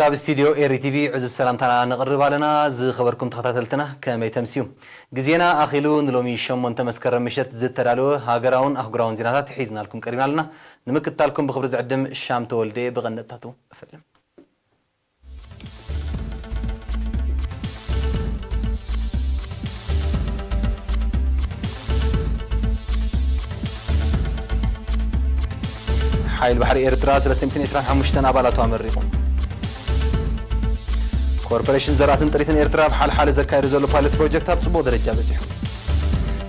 ካብ ስቱድዮ ኤሪ ቲቪ ዕዙዝ ሰላምታና ነቕርብ ኣለና። ዝኸበርኩም ተኸታተልትና፣ ከመይ ተምስዩ? ግዜና ኣኺሉ ንሎሚ ሸሞንተ መስከረም ምሸት ዝተዳለወ ሃገራውን ኣህጉራውን ዜናታት ሒዝናልኩም ቀሪብና ኣለና። ንምክትታልኩም ብኽብሪ ዝዕድም ሻም ተወልደ። ብቐንደታቱ እፈልም። ሓይሊ ባሕሪ ኤርትራ ሰለስተ ሚእትን ዕስራን ሓሙሽተን ኣባላቱ ኣመሪቑ። ኮርፖሬሽን ዘራእትን ጥሪትን ኤርትራ ኣብ ሓልሓለ ዘካየዱ ዘሎ ፓይለት ፕሮጀክት ኣብ ጽቡቕ ደረጃ በጺሑ።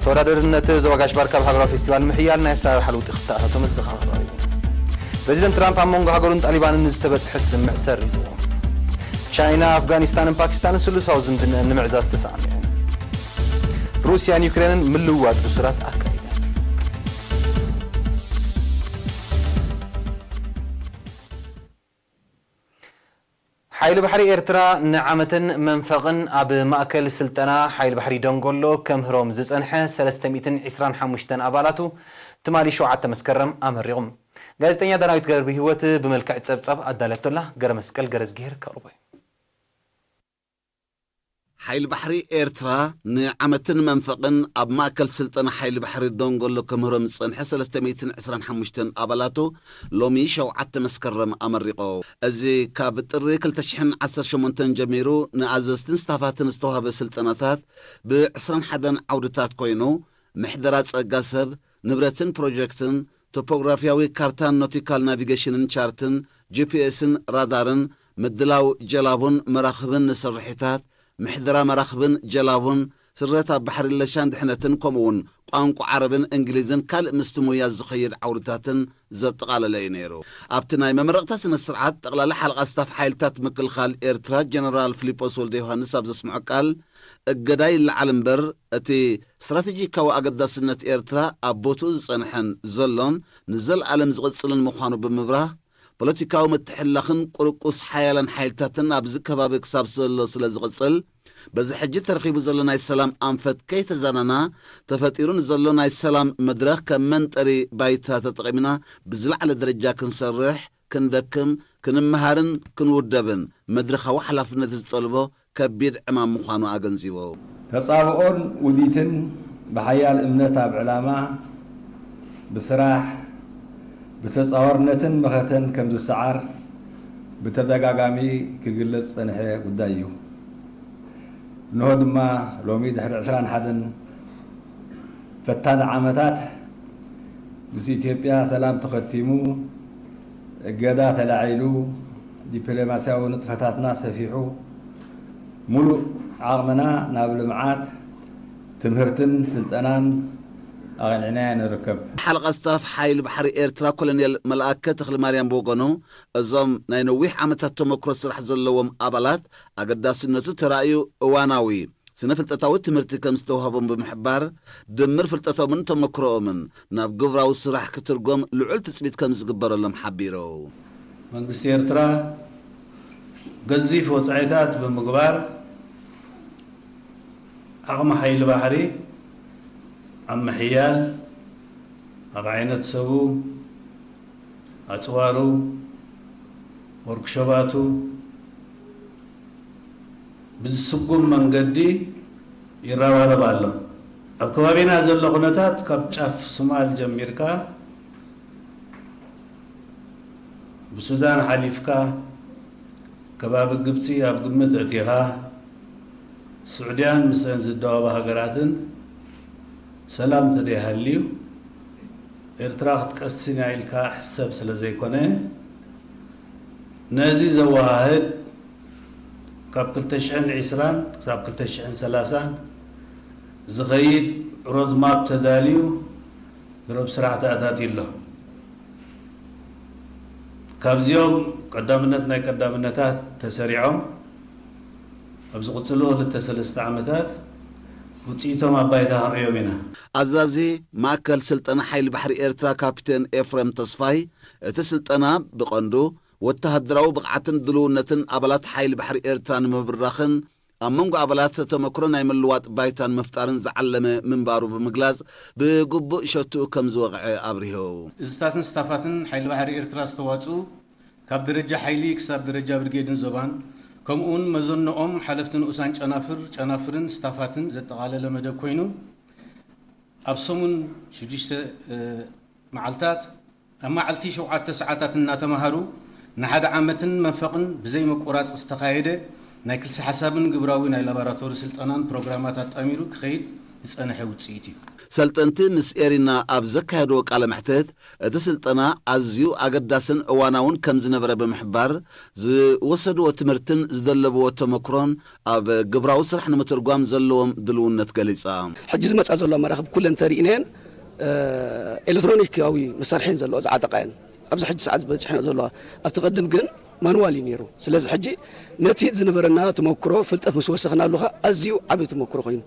ተወዳደርነት ዞባ ጋሽ ባርካ ኣብ ሃገራዊ ፌስቲቫል ምሕያል ናይ ኣሰራርሓ ለውጢ ክተኣታቶ መዘኻኸሪ ቀሪቡ። ፕሬዚደንት ትራምፕ ኣብ መንጎ ሃገሩን ጣሊባንን ዝተበጽሐ ስምምዕ ሰሪዝዎ። ቻይና፣ ኣፍጋኒስታንን ፓኪስታንን ስሉሳዊ ዝምድንአን ንምዕዛዝ ተሰማሚዐን። ሩስያን ዩክሬንን ምልውዋጥ እሱራት ኣካይደን። ሓይሊ ባሕሪ ኤርትራ ንዓመትን መንፈቕን ኣብ ማእከል ስልጠና ሓይሊ ባሕሪ ደንጎሎ ከምህሮም ዝጸንሐ ሰለስተ ሚእትን ዕስራን ሓሙሽተን ኣባላቱ ትማሊ ሸውዓተ መስከረም ኣመሪቑም። ጋዜጠኛ ዳናዊት ገብረ ህይወት ብመልክዕ ጸብጻብ ኣዳለቶላ፣ ገረ መስቀል ገረዝግሄር ከቕርቦ እዩ። ሓይሊ ባሕሪ ኤርትራ ንዓመትን መንፈቕን ኣብ ማእከል ስልጠና ሓይሊ ባሕሪ ደንጎሎ ከምህሮም ዝጸንሐ ሰለስተ ሚእትን ዕስራን ሓሙሽተን ኣባላቱ ሎሚ ሸውዓተ መስከረም ኣመሪቑ። እዚ ካብ ጥሪ ክልተ ሽሕን ዓሰርተ ሸሞንተን ጀሚሩ ንኣዘዝትን ስታፋትን ዝተዋህበ ስልጠናታት ብ ዕስራን ሓደን ዓውድታት ኮይኑ፣ ምሕደራ ጸጋ ሰብ፣ ንብረትን ፕሮጀክትን፣ ቶፖግራፊያዊ ካርታን ኖቲካል ናቪጌሽንን ቻርትን፣ ጂ ፒ ኤስን ራዳርን፣ ምድላው ጀላቡን መራኽብን ንስርሒታት፣ ምሕደራ መራኽብን ጀላቡን፣ ስረት ኣብ ባሕሪ ለሻን ድሕነትን፣ ከምኡውን ቋንቋ ዓረብን እንግሊዝን ካልእ ምስቲ ሞያ ዝኸይድ ዓውድታትን ዘጠቓለለ እዩ ነይሩ። ኣብቲ ናይ መመረቕታ ስነ ስርዓት፣ ጠቕላላ ሓለቓ ስታፍ ሓይልታት ምክልኻል ኤርትራ ጀነራል ፊሊጶስ ወልደ ዮሃንስ ኣብ ዘስምዖ ቃል፣ እገዳ ይለዓል እምበር፣ እቲ ስትራቴጂካዊ ኣገዳስነት ኤርትራ ኣብ ቦትኡ ዝጸንሐን ዘሎን ንዘለኣለም ዝቕጽልን ምዃኑ ብምብራህ፣ ፖለቲካዊ ምትሕልላኽን ቁርቁስ ሓያላን ሓይልታትን ኣብዚ ከባቢ ክሳብ ዘሎ ስለ ዝቕጽል፣ በዚ ሕጂ ተረኺቡ ዘሎ ናይ ሰላም ኣንፈት ከይተዛነና፣ ተፈጢሩ ንዘሎ ናይ ሰላም መድረኽ ከም መንጠሪ ባይታ ተጠቒምና ብዝለዓለ ደረጃ ክንሰርሕ፣ ክንደክም፣ ክንመሃርን ክንውደብን መድረኻዊ ሓላፍነት ዝጠልቦ ከቢድ ዕማም ምዃኑ ኣገንዚቡ። ተጻብኦን ውዲትን ብሓያል እምነት ኣብ ዕላማ፣ ብስራሕ፣ ብተጻዋርነትን መኸተን ከም ዝሰዓር ብተደጋጋሚ ክግለጽ ዝጸንሐ ጉዳይ እዩ። እንሆ ድማ ሎሚ ድሕሪ ዕስራን ሓደን ፈታኒ ዓመታት ምስ ኢትዮጵያ ሰላም ተኸቲሙ፣ እገዳ ተላዒሉ፣ ዲፕሎማስያዊ ንጥፈታትና ሰፊሑ፣ ሙሉእ ዓቕምና ናብ ልምዓት፣ ትምህርትን ስልጠናን ኣቕኒዕናዮ ንርከብ። ሓለቓ ስታፍ ሓይሊ ባሕሪ ኤርትራ ኮሎኔል መልኣከ ተኽለማርያም ብወገኑ፣ እዞም ናይ ነዊሕ ዓመታት ተመክሮ ስራሕ ዘለዎም ኣባላት ኣገዳስነቱ ተራእዩ እዋናዊ ስነ ፍልጠታዊ ትምህርቲ ከም ዝተዋህቦም ብምሕባር፣ ድምር ፍልጠቶምን ተመክሮኦምን ናብ ግብራዊ ስራሕ ክትርጎም ልዑል ትጽቢት ከም ዝግበረሎም ሓቢሩ። መንግስቲ ኤርትራ ገዚፍ ወጻኢታት ብምግባር፣ ዓቕሚ ሓይሊ ባሕሪ ኣብ ምሕያል፣ ኣብ ዓይነት ሰቡ፣ ኣጽዋሩ፣ ወርክሾባቱ ብዝስጉም መንገዲ ይረባረብ ኣሎ። ኣብ ከባቢና ዘሎ ኩነታት ካብ ጫፍ ሶማል ጀሚርካ ብሱዳን ሓሊፍካ ከባቢ ግብጺ ኣብ ግምት ኣእቲኻ፣ ስዑድያን ምስአን ዝደዋወባ ሃገራትን ሰላም እንተደይሃልዩ፣ ኤርትራ ክትቀስን እያ ኢልካ ሕሰብ ስለ ዘይኮነ፣ ነዚ ዘወሃህድ ካብ ክልተ ሽሕን ዕስራን ክሳብ ክልተ ሽሕን ሰላሳን ዝኸይድ ሮድማፕ ተዳልዩ፣ ድሮብ ስራሕ ተኣታትዩ ኣሎ። ካብዚኦም ቀዳምነት ናይ ቀዳምነታት ተሰሪዖም፣ ኣብ ዝቕጽሉ ክልተ ሰለስተ ዓመታት ውጽኢቶም ኣብ ባይታ ክንርእዮም ኢና። ኣዛዚ ማእከል ስልጠና ሓይሊ ባሕሪ ኤርትራ ካፒቴን ኤፍሬም ተስፋይ፣ እቲ ስልጠና ብቐንዱ ወተሃደራዊ ብቕዓትን ድልውነትን ኣባላት ሓይሊ ባሕሪ ኤርትራ ንምብራኽን ኣብ መንጎ ኣባላት ተመክሮ ናይ ምልዋጥ ባይታ ንምፍጣርን ዝዓለመ ምንባሩ ብምግላጽ፣ ብግቡእ ሸትኡ ከም ዝወቕዐ ኣብሪሁ። እዝታትን ስታፋትን ሓይሊ ባሕሪ ኤርትራ ዝተዋጽኡ ካብ ደረጃ ሓይሊ ክሳብ ደረጃ ብርጌድን ዞባን፣ ከምኡውን መዘንኦም ሓለፍቲ ንኡሳን ጨናፍር፣ ጨናፍርን ስታፋትን ዘጠቓለለ መደብ ኮይኑ፣ ኣብ ሰሙን ሽዱሽተ መዓልታት ኣብ መዓልቲ ሸውዓተ ሰዓታት እናተምሃሩ ንሓደ ዓመትን መንፈቕን ብዘይ መቆራፅ ዝተኻየደ ናይ ክልሲ ሓሳብን ግብራዊ ናይ ላቦራቶሪ ስልጠናን ፕሮግራማት ኣጣሚሩ ክኸይድ ዝፀንሐ ውፅኢት እዩ። ሰልጠንቲ ምስ ኤሪና ኣብ ዘካየድዎ ቃለ መሕትት፣ እቲ ስልጠና ኣዝዩ ኣገዳስን እዋናውን ከም ዝነበረ ብምሕባር፣ ዝወሰድዎ ትምህርትን ዝደለብዎ ተመክሮን ኣብ ግብራዊ ስራሕ ንምትርጓም ዘለዎም ድልውነት ገሊጻ። ሕጂ ዝመጻ ዘሎ መራኽብ ኩለን ተሪእነየን ኤሌክትሮኒካዊ መሳርሒን ዘለዎ ዝዓጠቓየን ኣብዚ ሕጂ ሰዓት ዝበፅሕና ዘለዋ። ኣብቲ ቅድም ግን ማንዋል እዩ ነይሩ። ስለዚ ሕጂ ነቲ ዝነበረና ተመክሮ ፍልጠት ምስ ወሰኽናሉ ኸ ኣዝዩ ዓብዪ ተመክሮ ኮይኑ።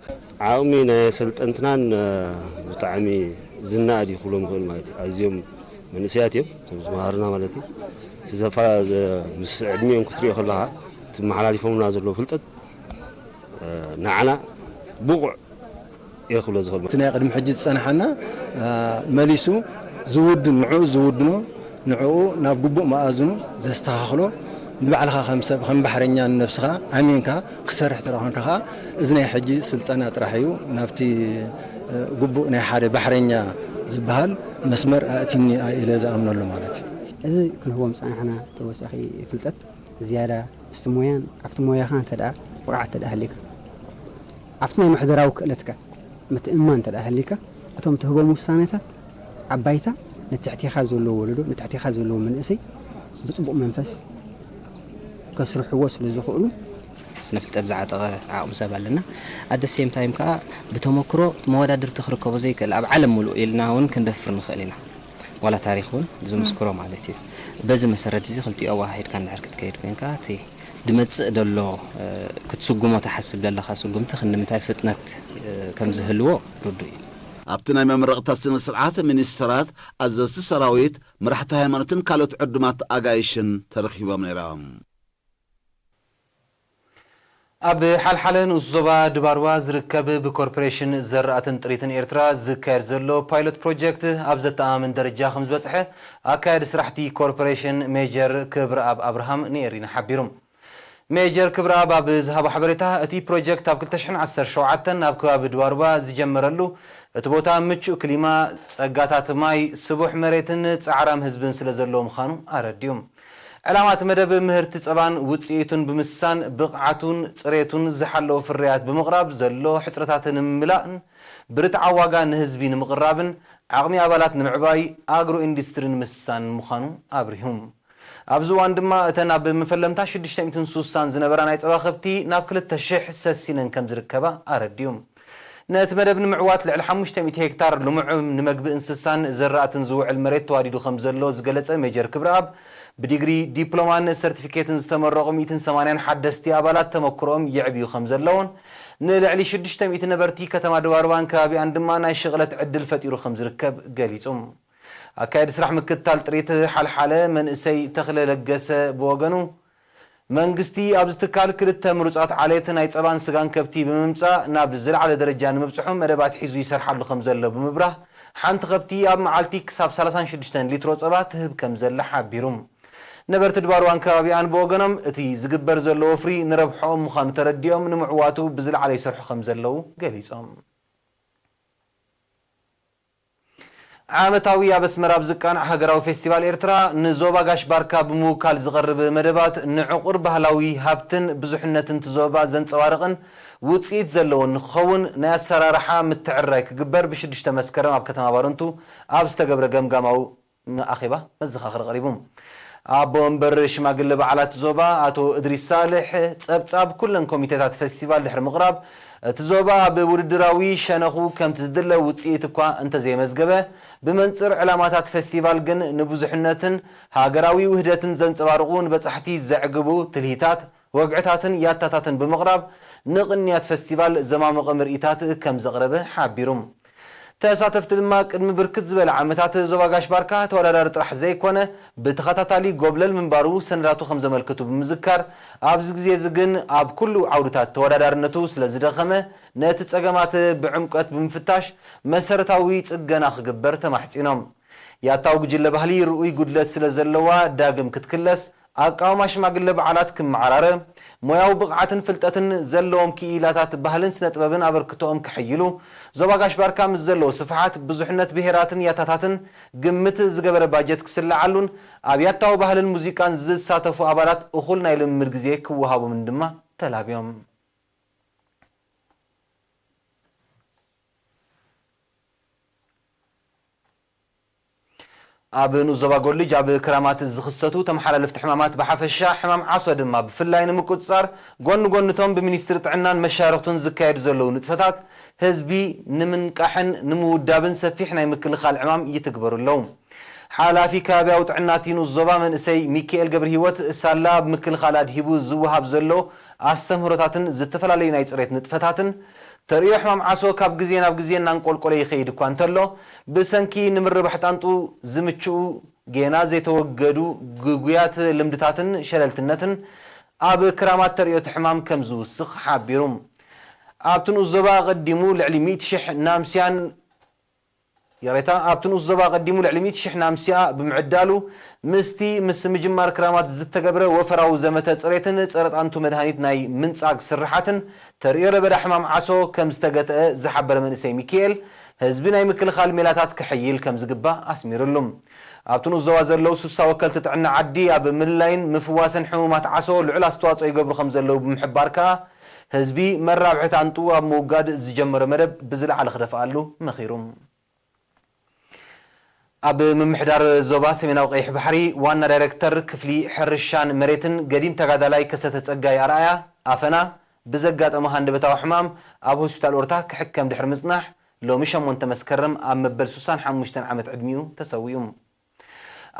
ዓቕሚ ናይ ኣሰልጠንትናን ብጣዕሚ ዝናኣድ እዩ ክብሎም ይኽእል ማለት እዩ። ኣዝዮም መንእሰያት እዮም እቶም ዝመሃሩና ማለት እዩ። እቲ ዘፋ ምስ ዕድሚኦም ክትሪኦ ከለኻ እቲ መሓላሊፎምና ዘለዎ ፍልጠት ንዓና ብቑዕ እየ ክብሎ ዝኽእል። እቲ ናይ ቅድሚ ሕጂ ዝጸንሓና መሊሱ ዝውድን ንዕኡ ዝውድኖ ንዕኡ ናብ ግቡእ መኣዝኑ ዘስተኻኽሎ ንባዕልኻ ከም ሰብ ከም ባሕረኛ ንነብስኻ ኣሚንካ ክትሰርሕ ተረኺብካ ከኣ እዚ ናይ ሕጂ ስልጠና ጥራሕ እዩ ናብቲ ግቡእ ናይ ሓደ ባሕረኛ ዝበሃል መስመር ኣእትዩኒ ኢለ ዝኣምነሉ ማለት እዩ። እዚ ክንህቦም ዝጸናሕና ተወሳኺ ፍልጠት ዝያዳ ምስቲ ሞያን ኣብቲ ሞያኻ እንተ ደኣ ብቕዓት እንተ ደኣ ሃልዩካ ኣብቲ ናይ ምሕደራዊ ክእለትካ ምትእምማን እንተ ደኣ ሃልዩካ እቶም ትህቦም ውሳኔታት ኣብ ባይታ ንትሕቴኻ ዘለዎ ወለዶ ንትሕቴኻ ዘለዎ መንእሰይ ብጽቡቕ መንፈስ ከስርሕዎ ስለ ዝኽእሉ ስነ ፍልጠት ዝዓጠቐ ዓቕሚ ሰብ ኣለና። ኣደ ሴም ታይም ከዓ ብተመክሮ መወዳድርቲ ክርከቦ ዘይክእል ኣብ ዓለም ሙሉእ ኢልና እውን ክንደፍር ንኽእል ኢና። ዋላ ታሪኽ እውን ዝምስክሮ ማለት እዩ። በዚ መሰረት እዚ ክልቲኡ ኣወሃሂድካ እንድሕር ክትከይድ ኮይንካ እቲ ድመጽእ ደሎ ክትስጉሞ ትሓስብ ደለኻ ስጉምቲ ክንምንታይ ፍጥነት ከም ዝህልዎ ርዱእ እዩ። ኣብቲ ናይ መመረቕታ ስነ ስርዓት ሚኒስተራት፣ ኣዘዝቲ ሰራዊት፣ መራሕቲ ሃይማኖትን ካልኦት ዕዱማት ኣጋይሽን ተረኺቦም ነይሮም። ኣብ ሓልሓለ ንኡስ ዞባ ድባርዋ ዝርከብ ብኮርፖሬሽን ዘራእትን ጥሪትን ኤርትራ ዝካየድ ዘሎ ፓይሎት ፕሮጀክት ኣብ ዘተኣማምን ደረጃ ከም ዝበጽሐ ኣካያዲ ስራሕቲ ኮርፖሬሽን ሜጀር ክብረኣብ ኣብርሃም ንኤሪና ሓቢሩ። ሜጀር ክብረኣብ ኣብ ዝሃቦ ሓበሬታ፣ እቲ ፕሮጀክት ኣብ ክልተ ሽሕን ዓሰርተ ሸውዓተን ኣብ ከባቢ ድባርዋ ዝጀመረሉ እቲ ቦታ ምቹእ ክሊማ፣ ጸጋታት ማይ፣ ስቡሕ መሬትን ጻዕራም ህዝብን ስለ ዘለዎ ምዃኑ ኣረዲኡ። ዕላማ እቲ መደብ ምህርቲ ጸባን ውጽኢቱን ብምስሳን ብቕዓቱን ጽሬቱን ዝሓለወ ፍርያት ብምቕራብ ዘሎ ሕጽረታት ንምምላእን ብርትዓዊ ዋጋ ንህዝቢ ንምቕራብን ዓቕሚ ኣባላት ንምዕባይ ኣግሮ ኢንዱስትሪ ንምስሳን ምዃኑ ኣብሪሁ። ኣብዚ እዋን ድማ እተን ኣብ መፈለምታ ሽዱሽተ ሚእትን ሱሳን ዝነበራ ናይ ጸባ ከብቲ ናብ ክልተ ሽሕ ሰሲነን ከም ዝርከባ ኣረዲኡ። ነቲ መደብ ንምዕዋት ልዕሊ ሓሙሽተ ሚእቲ ሄክታር ልሙዕ ንምግቢ እንስሳን ዘራእትን ዝውዕል መሬት ተዋዲዱ ከም ዘሎ ዝገለጸ ሜጀር ክብረኣብ፣ ብዲግሪ፣ ዲፕሎማን ሰርቲፊኬትን ዝተመረቑ ሚእትን ሰማንያን ሓደስቲ ኣባላት ተመክሮኦም የዕብዩ ከም ዘለውን ንልዕሊ ሽዱሽተ ሚእቲ ነበርቲ ከተማ ድባርባን ከባቢኣን ድማ ናይ ሽቕለት ዕድል ፈጢሩ ከም ዝርከብ ገሊጹ። ኣካየዲ ስራሕ ምክትታል ጥሪት ሓልሓለ መንእሰይ ተኽለ ለገሰ ብወገኑ፣ መንግስቲ ኣብዚ ትካል ክልተ ምሩጻት ዓሌት ናይ ጸባን ስጋን ከብቲ ብምምጻእ ናብ ዝለዓለ ደረጃ ንምብጽሑ መደባት ሒዙ ይሰርሓሉ ከም ዘሎ ብምብራህ፣ ሓንቲ ከብቲ ኣብ መዓልቲ ክሳብ ሰላሳን ሽዱሽተን ሊትሮ ጸባ ትህብ ከም ዘላ ሓቢሩ። ነበርቲ ድባርዋን ከባቢኣን ብወገኖም፣ እቲ ዝግበር ዘሎ ወፍሪ ንረብሕኦም ምዃኑ ተረዲኦም ንምዕዋቱ ብዝለዓለ ይሰርሑ ከም ዘለዉ ገሊጾም። ዓመታዊ ኣብ ኣስመራ ኣብ ዝቃናዕ ሃገራዊ ፌስቲቫል ኤርትራ ንዞባ ጋሽ ባርካ ብምውካል ዝቐርብ መደባት ንዕቑር ባህላዊ ሃብትን ብዙሕነትን እቲ ዞባ ዘንጸባርቕን ውጽኢት ዘለዎን ንክኸውን ናይ ኣሰራርሓ ምትዕርራይ ክግበር ብሽዱሽተ መስከረም ኣብ ከተማ ባረንቱ ኣብ ዝተገብረ ገምጋማዊ ኣኼባ መዘኻኸሪ ቀሪቡ። ኣቦ ወንበር ሽማግለ በዓላት ዞባ ኣቶ እድሪስ ሳልሕ፣ ጸብጻብ ኩለን ኮሚቴታት ፌስቲቫል ድሕሪ ምቕራብ፣ እቲ ዞባ ኣብ ውድድራዊ ሸነኹ ከምቲ ዝድለ ውጽኢት እኳ እንተዘየመዝገበ፣ ብመንጽር ዕላማታት ፌስቲቫል ግን ንብዙሕነትን ሃገራዊ ውህደትን ዘንጸባርቑ ንበጻሕቲ ዘዕግቡ ትልሂታት፣ ወግዕታትን ያታታትን ብምቕራብ ንቕንያት ፌስቲቫል ዘማሙቐ ምርኢታት ከም ዘቕረበ ሓቢሩ። ተሳተፍቲ ድማ ቅድሚ ብርክት ዝበለ ዓመታት ዞባ ጋሽ ባርካ ተወዳዳሪ ጥራሕ ዘይኮነ ብተኸታታሊ ጎብለል ምንባሩ ሰነዳቱ ከም ዘመልክቱ ብምዝካር ኣብዚ ግዜ እዚ ግን ኣብ ኩሉ ዓውድታት ተወዳዳርነቱ ስለ ዝደኸመ ነቲ ጸገማት ብዕምቀት ብምፍታሽ መሰረታዊ ጽገና ክግበር ተማሕጺኖም። ያታዊ ጉጅለ ባህሊ ርኡይ ጉድለት ስለ ዘለዋ ዳግም ክትክለስ ኣቃውማ ሽማግለ በዓላት ክመዓራረ፣ ሞያዊ ብቕዓትን ፍልጠትን ዘለዎም ክኢላታት ባህልን ስነ ጥበብን ኣበርክቶኦም ክሕይሉ፣ ዞባ ጋሽ ባርካ ምስ ዘለዎ ስፍሓት ብዙሕነት ብሄራትን ያታታትን ግምት ዝገበረ ባጀት ክስለዓሉን ኣብ ያታዊ ባህልን ሙዚቃን ዝሳተፉ ኣባላት እኹል ናይ ልምምድ ግዜ ክወሃቦምን ድማ ተላብዮም። ኣብ ንኡስ ዞባ ጎልጅ ኣብ ክራማት ዝኽሰቱ ተመሓላለፍቲ ሕማማት ብሓፈሻ፣ ሕማም ዓሶ ድማ ብፍላይ ንምቁጽጻር፣ ጎኒ ጎኒቶም ብሚኒስትሪ ጥዕናን መሻርኽቱን ዝካየዱ ዘለዉ ንጥፈታት፣ ህዝቢ ንምንቃሕን ንምውዳብን ሰፊሕ ናይ ምክልኻል ዕማም ይትግበሩ ኣለዉ። ሓላፊ ከባብያዊ ጥዕና እቲ ንኡስ ዞባ መንእሰይ ሚካኤል ገብረ ህይወት፣ ሳላ ኣብ ምክልኻል ኣድሂቡ ዝወሃብ ዘሎ ኣስተምህሮታትን ዝተፈላለዩ ናይ ጽሬት ንጥፈታትን፣ ተርእዮ ሕማም ዓሶ ካብ ግዜ ናብ ግዜ እናንቆልቆለ ይኸይድ እኳ እንተሎ፣ ብሰንኪ ንምርባሕ ጣንጡ ዝምችኡ ጌና ዘይተወገዱ ግጉያት ልምድታትን ሸለልትነትን ኣብ ክራማት ተርእዮ እቲ ሕማም ከም ዝውስኽ ሓቢሩ። ኣብቲ ንኡስ ዞባ ኣቐዲሙ ልዕሊ ሚእቲ ሽሕ ናምስያን፣ ይቕሬታ፣ ኣብቲ ንኡስ ዞባ ኣቐዲሙ ልዕሊ ሚእቲ ሽሕ ናምስያ ብምዕዳሉ፣ ምስቲ ምስ ምጅማር ክራማት ዝተገብረ ወፈራዊ ዘመተ ጽሬትን ጸረ ጣንቱ መድሃኒት ናይ ምንጻግ ስርሓትን ተርእዮ ለበዳ ሕማም ዓሶ ከም ዝተገትአ ዝሓበረ መንእሰይ ሚካኤል፣ ህዝቢ ናይ ምክልኻል ሜላታት ክሕይል ከም ዝግባእ ኣስሚሩሉ። ኣብቲ ንኡስ ዞባ ዘለዉ ስሳ ወከልቲ ጥዕና ዓዲ ኣብ ምልላይን ምፍዋስን ሕሙማት ዓሶ ልዑል ኣስተዋጽኦ ይገብሩ ከም ዘለዉ ብምሕባር ከኣ፣ ህዝቢ መራብሒ ጣንጡ ኣብ ምውጋድ ዝጀመሮ መደብ ብዝለዓለ ክደፍኣሉ መኺሩ። ኣብ ምምሕዳር ዞባ ሰሜናዊ ቀይሕ ባሕሪ ዋና ዳይሬክተር ክፍሊ ሕርሻን መሬትን ገዲም ተጋዳላይ ከሰተ ጸጋይ ኣርኣያ ኣፈና ብዘጋጠሞ ሃንደበታዊ ሕማም ኣብ ሆስፒታል ኦርታ ክሕከም ድሕሪ ምጽናሕ፣ ሎሚ ሸሞንተ መስከረም ኣብ መበል ሱሳን ሓሙሽተን ዓመት ዕድሚኡ ተሰዊኡ።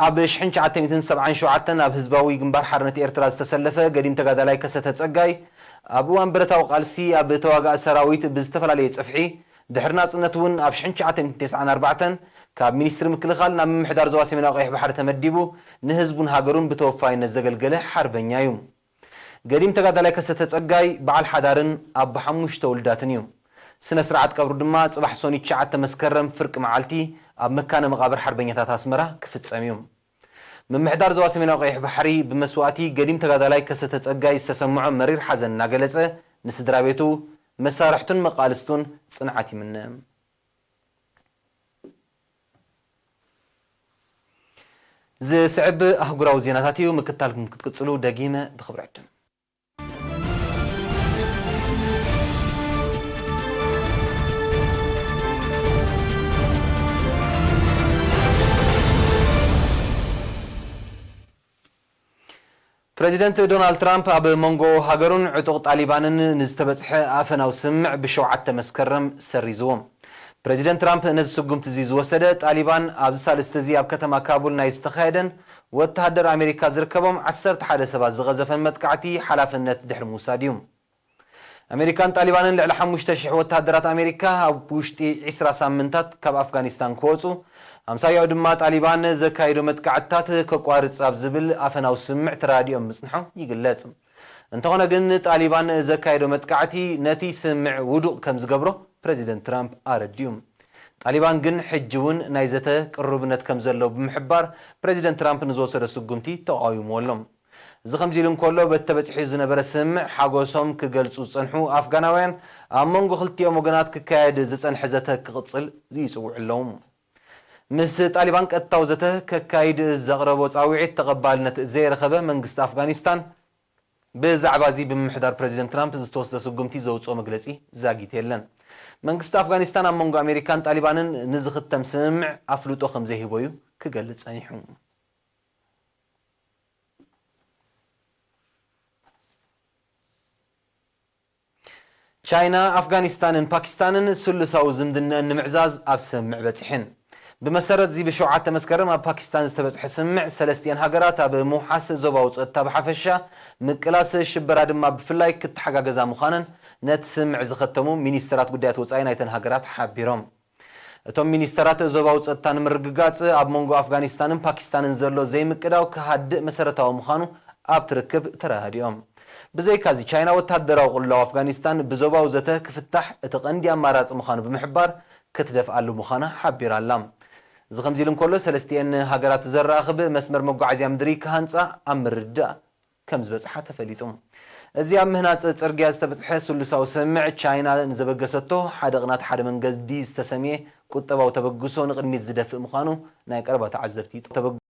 ኣብ ሽሕን ትሽዓተ ሚእትን ሰብዓን ሸውዓተን ኣብ ህዝባዊ ግንባር ሓርነት ኤርትራ ዝተሰለፈ ገዲም ተጋዳላይ ከሰተ ጸጋይ፣ ኣብ እዋን ብረታዊ ቃልሲ ኣብ ተዋጋኢ ሰራዊት ብዝተፈላለየ ጽፍሒ፣ ድሕሪ ናጽነት እውን ኣብ ሽሕን ትሽዓተ ሚእትን ተስዓን ኣርባዕተን ካብ ሚኒስትሪ ምክልኻል ናብ ምምሕዳር ዞባ ሰሜናዊ ቀይሕ ባሕሪ ተመዲቡ፣ ንህዝቡን ሃገሩን ብተወፋይነት ዘገልገለ ሓርበኛ እዩ። ገዲም ተጋዳላይ ከሰተ ጸጋይ በዓል ሓዳርን ኣቦ ሓሙሽተ ውሉዳትን እዩ። ስነ ስርዓት ቀብሩ ድማ ጽባሕ ሰኑይ ትሽዓተ መስከረም ፍርቂ መዓልቲ ኣብ መካነ መቓብር ሓርበኛታት ኣስመራ ክፍጸም እዩ። ምምሕዳር ዞባ ሰሜናዊ ቀይሕ ባሕሪ ብመስዋእቲ ገዲም ተጋዳላይ ከሰተ ጸጋይ ዝተሰምዖ መሪር ሓዘን እናገለጸ፣ ንስድራ ቤቱ፣ መሳርሕቱን መቃልስቱን ጽንዓት ይምነ። ዝስዕብ ኣህጉራዊ ዜናታት እዩ። ምክታልኩም ክትቅጽሉ ደጊመ ብኽብሪ ዕድም። ፕረዚደንት ዶናልድ ትራምፕ ኣብ መንጎ ሃገሩን ዕጡቕ ጣሊባንን ንዝተበጽሐ ኣፈናዊ ስምምዕ ብሸውዓተ መስከረም ሰሪዝዎ። ፕረዚደንት ትራምፕ ነዚ ስጉምቲ እዚ ዝወሰደ፣ ጣሊባን ኣብዚ ሳልስቲ እዚ ኣብ ከተማ ካቡል ናይ ዝተኻየደን ወተሃደር ኣሜሪካ ዝርከቦም ዓሰርተ ሓደ ሰባት ዝቐዘፈን መጥቃዕቲ ሓላፍነት ድሕሪ ምውሳድ እዩ። ኣሜሪካን ጣሊባንን ልዕሊ ሓሙሽተ ሽሕ ወተሃደራት ኣሜሪካ ኣብ ውሽጢ ዒስራ ሳምንታት ካብ ኣፍጋኒስታን ክወጹ፣ ኣምሳያኡ ድማ ጣሊባን ዘካየዶ መጥቃዕትታት ከቋርጽ ኣብ ዝብል ኣፈናዊ ስምምዕ ተራዲኦም ምጽንሖም ይግለጽ። እንተኾነ ግን፣ ጣሊባን ዘካየዶ መጥቃዕቲ ነቲ ስምምዕ ውዱቕ ከም ዝገብሮ ፕረዚደንት ትራምፕ ኣረዲኡ። ጣሊባን ግን ሕጂ እውን ናይ ዘተ ቅሩብነት ከም ዘሎ ብምሕባር፣ ፕረዚደንት ትራምፕ ንዝወሰዶ ስጉምቲ ተቓዊምዎ ኣሎ። እዚ ከምዚ ኢሉ እንከሎ፣ በቲ ተበጺሑ ዝነበረ ስምምዕ ሓጎሶም ክገልጹ ዝጸንሑ ኣፍጋናውያን፣ ኣብ መንጎ ክልቲኦም ወገናት ክካየድ ዝጸንሐ ዘተ ክቕጽል ይጽውዑ ኣለዉ። ምስ ጣሊባን ቀጥታዊ ዘተ ከካይድ ዘቕረቦ ጻውዒት ተቐባልነት ዘየረኸበ መንግስቲ ኣፍጋኒስታን፣ ብዛዕባ እዚ ብምምሕዳር ፕረዚደንት ትራምፕ ዝተወስደ ስጉምቲ ዘውጽኦ መግለጺ ዛጊት የለን። መንግስቲ ኣፍጋኒስታን ኣብ መንጎ ኣሜሪካን ጣሊባንን ንዝኽተም ስምምዕ ኣፍልጦ ከም ዘይህቦ እዩ ክገልጽ ጸኒሑ። ቻይና፣ ኣፍጋኒስታንን ፓኪስታንን ስሉሳዊ ዝምድነአን ንምዕዛዝ ኣብ ስምምዕ በጺሐን። ብመሰረት እዚ ብሸውዓተ መስከረም ኣብ ፓኪስታን ዝተበጽሐ ስምምዕ፣ ሰለስቲአን ሃገራት ኣብ ምውሓስ ዞባዊ ጸጥታ ብሓፈሻ፣ ምቅላስ ሽበራ ድማ ብፍላይ ክተሓጋገዛ ምዃነን ነቲ ስምምዕ ዝኸተሙ ሚኒስተራት ጉዳያት ወጻኢ ናይተን ሃገራት ሓቢሮም። እቶም ሚኒስተራት ዞባዊ ጸጥታ ንምርግጋጽ ኣብ መንጎ ኣፍጋኒስታንን ፓኪስታንን ዘሎ ዘይምቅዳው ክሃድእ መሰረታዊ ምዃኑ ኣብቲ ርክብ ተረዳዲኦም። ብዘይካዚ፣ ቻይና ወተሃደራዊ ቅልውላው ኣፍጋኒስታን ብዞባዊ ዘተ ክፍታሕ እቲ ቀንዲ ኣማራጺ ምዃኑ ብምሕባር፣ ክትደፍኣሉ ምዃና ሓቢራ ኣላ። እዚ ከምዚ ኢሉ እንከሎ፣ ሰለስቲኤን ሃገራት ዘራኽብ መስመር መጓዓዝያ ምድሪ ክሃንጻ ኣብ ምርድዳእ ከም ዝበጽሓ ተፈሊጡ። እዚ ኣብ ምህናጽ ጽርግያ ዝተበጽሐ ስሉሳዊ ስምምዕ፣ ቻይና ንዘበገሰቶ ሓደ ቅናት ሓደ መንገዲ ዝተሰምየ ቁጠባዊ ተበግሶ ንቕድሚት ዝደፍእ ምዃኑ ናይ ቀረባ ተዓዘብቲ ይጠ-፣ ተበግ-፣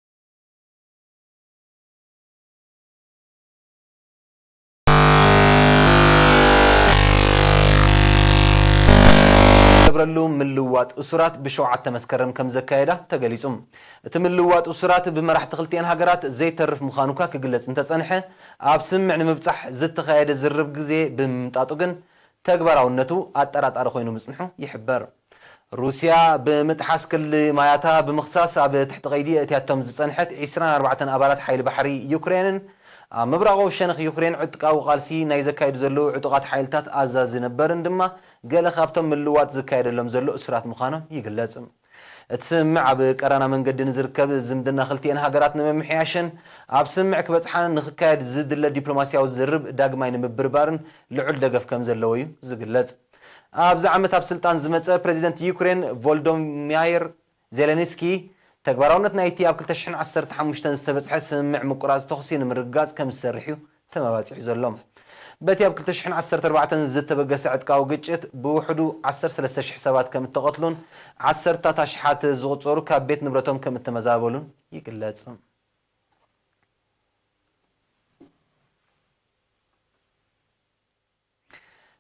ገብረሉ ምልዋጥ እሱራት ብሸውዓተ መስከረም ከም ዘካየዳ ተገሊጹ። እቲ ምልዋጥ እሱራት ብመራሕቲ ክልቲኤን ሃገራት ዘይተርፍ ምዃኑ እኳ ክግለጽ እንተጸንሐ፣ ኣብ ስምምዕ ንምብጻሕ ዝተኻየደ ዝርርብ ግዜ ብምምጣጡ ግን ተግባራውነቱ ኣጠራጣሪ ኮይኑ ምጽንሑ ይሕበር። ሩስያ ብምጥሓስ ክሊ ማያታ ብምኽሳስ ኣብ ትሕቲ ቀይዲ ኣእትያቶም ዝጸንሐት ዒስራን ኣርባዕተን ኣባላት ሓይሊ ባሕሪ ዩክሬንን ኣብ ምብራቓዊ ሸነኽ ዩክሬን ዕጥቃዊ ቃልሲ ናይ ዘካየዱ ዘለዉ ዕጡቓት ሓይልታት ኣዛዚ ነበርን ድማ ገለ ካብቶም ምልዋጥ ዝካየደሎም ዘሎ እሱራት ምዃኖም ይግለጽ። እቲ ስምምዕ ኣብ ቀራና መንገዲ ንዝርከብ ዝምድና ክልቲኤን ሃገራት ንምምሕያሽን ኣብ ስምምዕ ክበጽሓን ንክካየድ ዝድለ ዲፕሎማስያዊ ዝርብ ዳግማይ ንምብርባርን ልዑል ደገፍ ከም ዘለዎ እዩ ዝግለጽ። ኣብዚ ዓመት ኣብ ስልጣን ዝመጸ ፕሬዚደንት ዩክሬን ቮልዶሚር ዜሌንስኪ፣ ተግባራውነት ናይቲ ኣብ ክልተ ሽሕን ዓሰርተ ሓሙሽተን ዝተበጽሐ ስምምዕ ምቁራጽ ተኹሲ ንምርግጋጽ ከም ዝሰርሕ እዩ ተመባጺዑ ዘሎ። በቲ ኣብ ክልተ ሽሕን ዓሰርተ ኣርባዕተን ዝተበገሰ ዕጥቃዊ ግጭት ብውሕዱ ዓሰርተ ሰለስተ ሽሕ ሰባት ከም እተቐትሉን ዓሰርታት ኣሽሓት ዝቑጸሩ ካብ ቤት ንብረቶም ከም እተመዛበሉን ይግለጽ።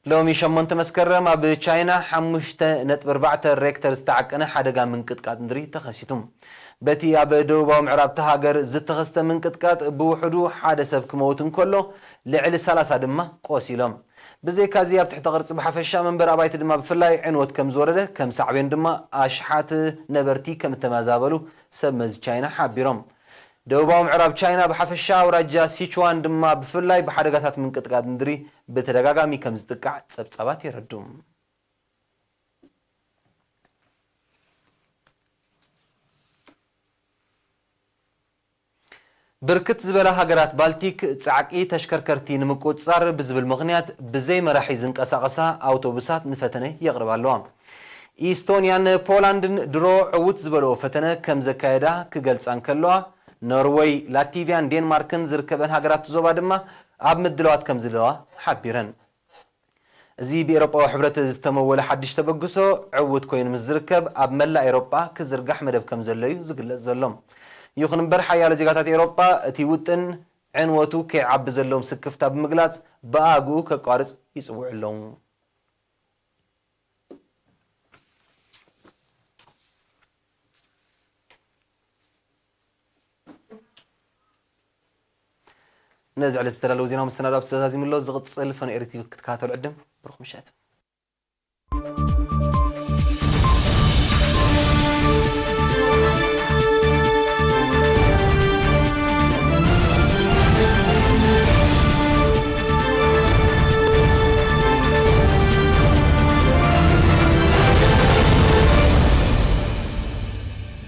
ሎሚ ሸሞንተ መስከረም ኣብ ቻይና ሓሙሽተ ነጥቢ ኣርባዕተ ሬክተር ዝተዓቀነ ሓደጋ ምንቅጥቃጥ ምድሪ ተኸሲቱ። በቲ ኣብ ደቡባዊ ምዕራብ እታ ሃገር ዝተኸስተ ምንቅጥቃጥ ብውሕዱ ሓደ ሰብ ክመውት እንከሎ፣ ልዕሊ ሰላሳ ድማ ቆሲሎም። ብዘይካዚ ኣብ ትሕቲ ቅርጺ ብሓፈሻ መንበሪ ኣባይቲ ድማ ብፍላይ ዕንወት ከም ዝወረደ፣ ከም ሳዕቤን ድማ ኣሽሓት ነበርቲ ከም እተመዛበሉ ሰብ መዚ ቻይና ሓቢሮም። ደቡባዊ ምዕራብ ቻይና ብሓፈሻ፣ ኣውራጃ ሲቹዋን ድማ ብፍላይ ብሓደጋታት ምንቅጥቃጥ ምድሪ ብተደጋጋሚ ከም ዝጥቃዕ ጸብጻባት የረድኡ። ብርክት ዝበላ ሃገራት ባልቲክ ጻዕቂ ተሽከርከርቲ ንምቁጽጻር ብዝብል ምኽንያት ብዘይ መራሒ ዝንቀሳቐሳ ኣውቶቡሳት ንፈተነ የቕርባ ኣለዋ። ኢስቶንያን ፖላንድን ድሮ ዕውት ዝበልኦ ፈተነ ከም ዘካየዳ ክገልጻ እንከለዋ፣ ኖርወይ፣ ላቲቪያን ዴንማርክን ዝርከበን ሃገራት ዞባ ድማ ኣብ ምድላዋት ከም ዘለዋ ሓቢረን። እዚ ብኤውሮጳዊ ሕብረት ዝተመወለ ሓድሽ ተበግሶ ዕዉት ኮይኑ ምስ ዝርከብ፣ ኣብ መላእ ኤውሮጳ ክዝርጋሕ መደብ ከም ዘሎ እዩ ዝግለጽ ዘሎ። ይኹን እምበር፣ ሓያሎ ዜጋታት ኤውሮጳ እቲ ውጥን ዕንወቱ ከይዓቢ ዘለዎም ስክፍታ ብምግላጽ፣ ብኣግኡ ከቋርጽ ይጽውዑ ኣለዉ። ነዚ ዕለት ዝተዳለወ ዜናዊ መሰናዶ ኣብዚ ተዛዚሙ ኣሎ። ዝቕጽል ፈነ ኤሪ ቲቪ ክትከታተሉ ዕድም። ብሩኽ ምሸት።